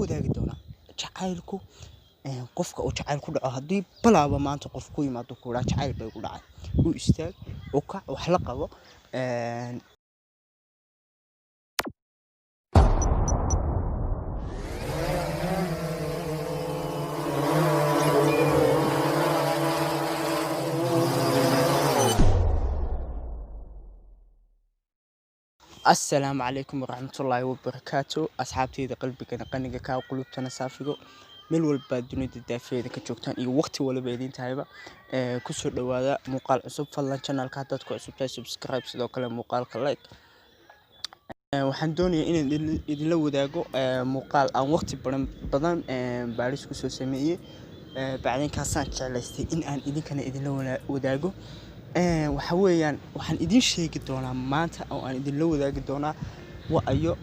Wadaagi doonaa jacaylku. Qofka uu jacayl ku dhaco, haddii balaaba maanta qof ku yimaado, ku dhaca jacayl bay ku dhacay, u istaag, u kac, wax la qabo. Assalaamu calaykum waraxmatullaahi wabarakaatu, asxaabteyda qalbigana qaniga kaa, qulubtana saafigo, meel walba dunida daafeeda ka joogtaan iyo waqti waliba idin tahayba, kusoo dhawaada muuqaal cusub. Fadlan channelka haddaad ku cusub tahay, subscribe, sidoo kale muuqaalka like. Waxaan doonayaa inaan idinla wadaago muuqaal aan waqti badan badan baadhis kusoo sameeyey. Bacdinkaasaan jeclaystay in aan idinkana idinla wadaago. Waxa weeyaan, waxaan idiin sheegi doonaa maanta oo aan idinla wadaagi doonaa wa-ayo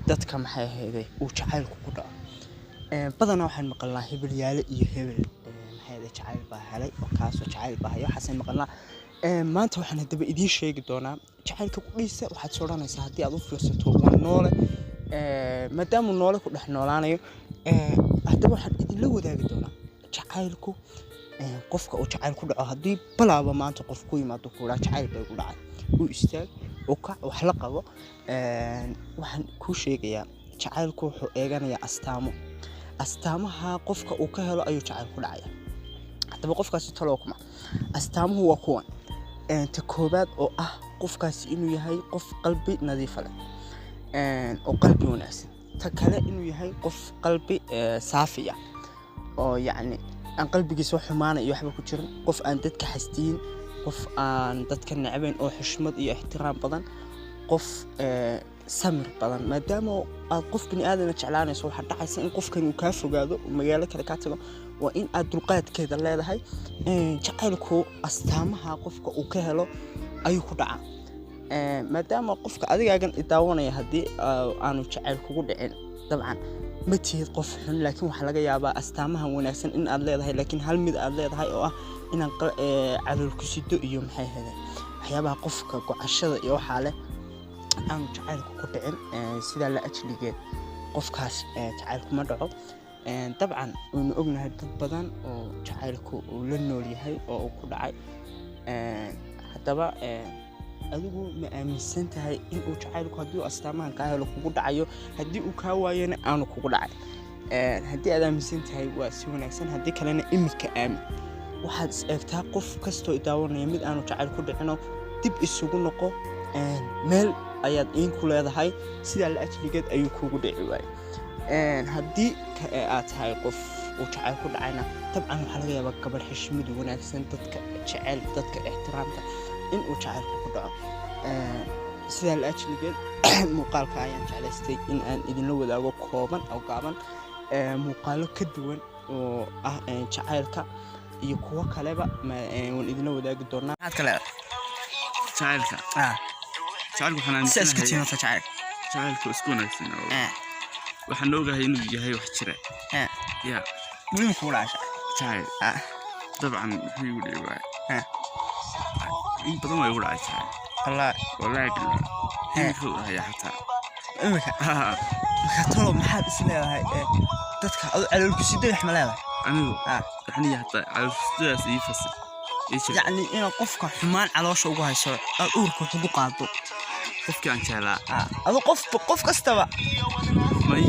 dadka, maxay ahayday, uu jacaylku ku dhaco. Badanaa waxaan maqalnaa hebelyaale iyo hebel, maxay ahayday, jacayl baa helay oo kaasoo jacayl baa hayo, waxaasaan maqalnaa. Maanta waxaan haddaba idiin sheegi doonaa jacaylka kudhiisa. Waxaad is odhanaysaa haddii aad u fiirsato, waa noole, maadaamuu noole ku dhex noolaanayo. Haddaba waxaan idinla wadaagi doonaa jacaylku, qofka uu jacayl ku dhaco, haddii balaaba maanta qof ku yimaado, ku dhaca jacayl bay ku dhacay, u istaag, u kac, wax la qabo. Waxaan kuu sheegayaa jacaylku wuxuu eeganayaa astaamo. Astaamaha qofka uu ka helo ayuu jacayl ku dhacaya. Haddaba qofkaasi talow kuma astaamuhu waa kuwan. Ta koobaad oo ah qofkaasi inuu yahay qof qalbi nadiifa leh oo qalbi wanaagsan. Ta kale, inuu yahay qof qalbi saafi ah oo yacni aan qalbigiisa wax xumaana iyo waxba ku jirin, qof aan dadka xasdiyin, qof aan dadka necbayn oo xushmad iyo ixtiraam badan, qof samir badan. Maadaama aad qof bini aadana jeclaanayso, waxaa dhacaysa in qofkan uu kaa fogaado, uu magaalo kale kaa tago. Waa in aad dulqaadkeeda leedahay. Jacaylku astaamaha qofka uu ka helo ayuu ku dhacaa. Maadaama qofka adigaagan i daawanaya, haddii aanu jacayl kugu dhicin, dabcan ma tihid qof xun, laakiin waxaa laga yaabaa astaamahan wanaagsan in aad leedahay, laakiin hal mid aad leedahay oo ah inaan calool ku sido iyo, maxay ahayde, waxyaabaha qofka gocashada iyo waxaa leh aanu jacaylku ku dhicin. Sidaa la ajligeed qofkaas jacayl kuma dhaco. Dabcan waynu ognahay dad badan oo jacaylku uu la nool yahay oo uu ku dhacay. Haddaba adigu ma aaminsan tahay in uu jacaylku haddii uu astaamahan kaa helo kugu dhacayo, haddii uu kaa waayona aanu kugu dhacay? Haddii aad aaminsan tahay waa si wanaagsan, haddii kalena imika aamin. Waxaad is eegtaa qof kastoo daawanaya mid aanu jacayl ku dhicino, dib isugu noqo, meel ayaad iin ku leedahay, sidaa la ajligeed ayuu kugu dhici waayey. Haddii aad tahay qof uu jacayl ku dhacayna, dabcan waxaa laga yaabaa gabadh xishmad wanaagsan, dadka jecel, dadka ixtiraamta, in uu jacaylku ku dhaco. Sidaa la ajligeed muuqaalka ayaan jeclaystay in aan idinla wadaago, kooban oo gaaban. Muuqaalo ka duwan oo ah jacaylka iyo kuwo kaleba waan idinla wadaagi doonaa. Maxaad ka leedahay? Jacaylka. Jacaylku waxaan Sidaa isku aaminsanahay tihiin horta jacayl. Jacaylku isku wanaagsan oo waxaan ogahay inuu yahay wax jira. Ya. Muhiim kugu dhacay? Jacayl. Dabcan muxuu igu dhici waay? In badan waa igu dhacay jacayl. Wallaahi? Wallaahi billah, imika u hayaa xataa. Imika marka talo maxaad is leedahay dadka adu calool ku sidoo wax ma leedahay? Anigu yacni hataa calooshidaas ii fasir, ii sheeg. Yacni inaad qofka xumaan caloosha ugu hayso, aad uurka wax ugu qaado. Qofkii aan jeclaa. Adu qof qof kastaba. May.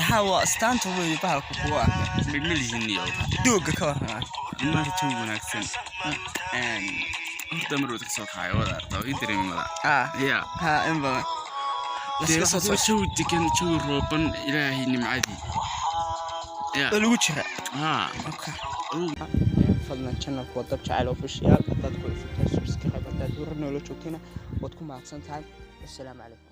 Haa, waa astaanta wey bahalka kuwa arka. Ma lihin iyo Doogga ka warramaa? Maanta jawi wanaagsan. Horta mar wada kasoo kacay wada arta oo ii dareemi mala. Ya. Haa, in badan. Dee Laska soo waxaa jawi degan, jawi rooban, Ilaahay nimcadii ya. Oo lagu jira. Haa. Okay. Fadlan channelku waa Dab Jacayl Official. Haddaad ku cusubtahay, subscribe. Haddaad hore noola joogtayna, waad ku mahadsan tahay. Wassalaamu calaykum.